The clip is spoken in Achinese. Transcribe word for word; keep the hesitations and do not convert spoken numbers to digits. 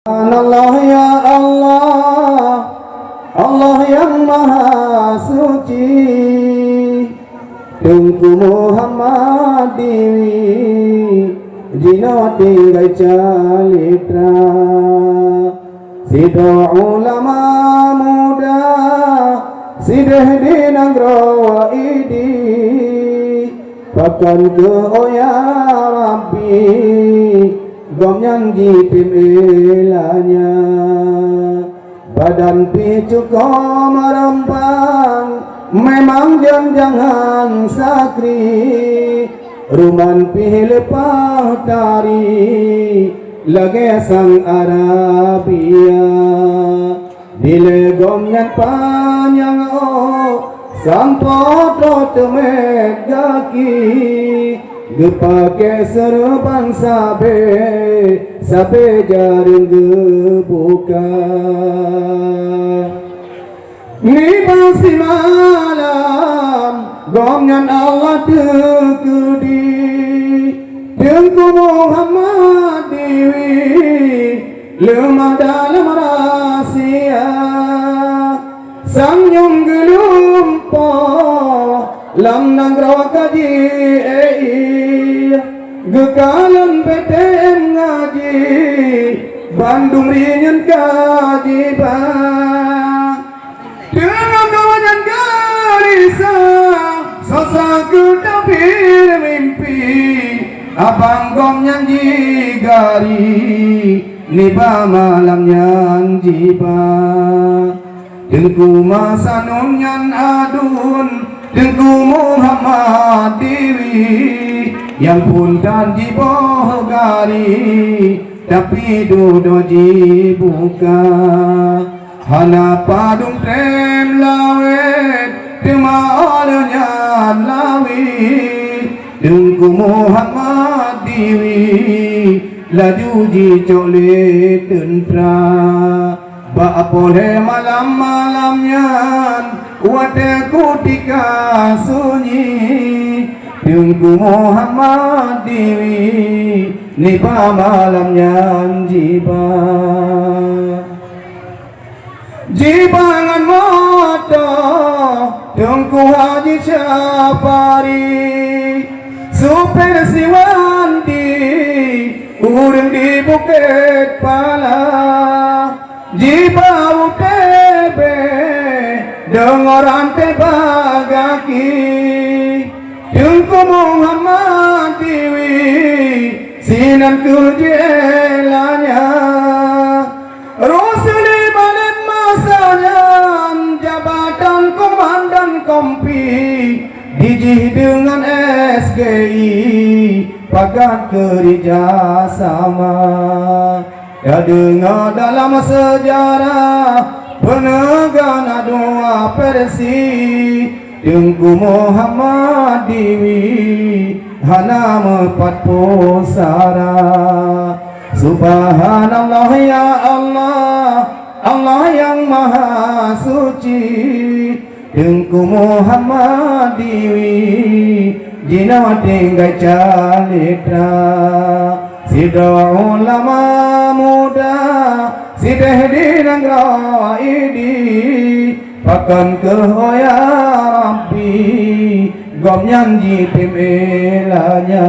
Subhanallah ya Allah, Allah nyang Maha Suci. Teungku Muhammad Diwi jinoe tinggai calitra. Sidroe ulama muda sideh di nanggroe Idi. Pakon keuh, oh ya Rabbi, gobnyan jitem ilanya. Badan pih cukôp meureumpang, memang jeuem jangan sakri. Ruman pih leupah tari, lagée sang Arabia. Dilée gobnyan panyang ôk, sampoe troh teumet gaki. Geupakée seureuban sabe, sabe jareueng geubuka. Nibak simalam gobnyan Allah teukeudi, Teungku Muhammad Diwi leumah dalam rahsia. Sanyong geulumpoh lam nanggroe kaji, eh, geukalon B T M ngaji, bandum rinyeun ka jiba. Deungon gobnyan geurisa, soe sakeutab mimpi, abang gobnyan jigari, nibak malam nyan jiba. Teungku masa nyan adun, Teungku Muhammad Diwi, nyang phon tan jiboh gari, tapi dudoe jibuka. Hana padum treb lawét, teuma óh lheueh nyan lawét, Teungku Muhammad Diwi laju jicok lé teuntra. Bak poh lhée malam-malam nyan, watée kutika sunyi, Teungku Muhammad Diwi nibak malam nyan jiba. Jiba ngon moto Teungku Haji Syafari, supir si Wandi, ureuëng di Bukét Pala. Jiba U T B, deungon ranté bak gaki. Teungku Muhammad Diwi, sinan keuh jielanya. Rusuli Balét masa nyan jabatan komandan kompi, dijih deungon S G I pakat keurija sama. Tadeungoe dalam seujarah, peuneugan dua versi, Teungku Muhammad Diwi hana meupat pusara. Subhanallah ya Allah, Allah nyang Maha Suci. Teungku Muhammad Diwi jinoe tinggai calitra. Sidroe ulama muda sideh di nanggroe Idi. Pakon keuh, oh ya Rabbi, gobnyan jitem ilanya.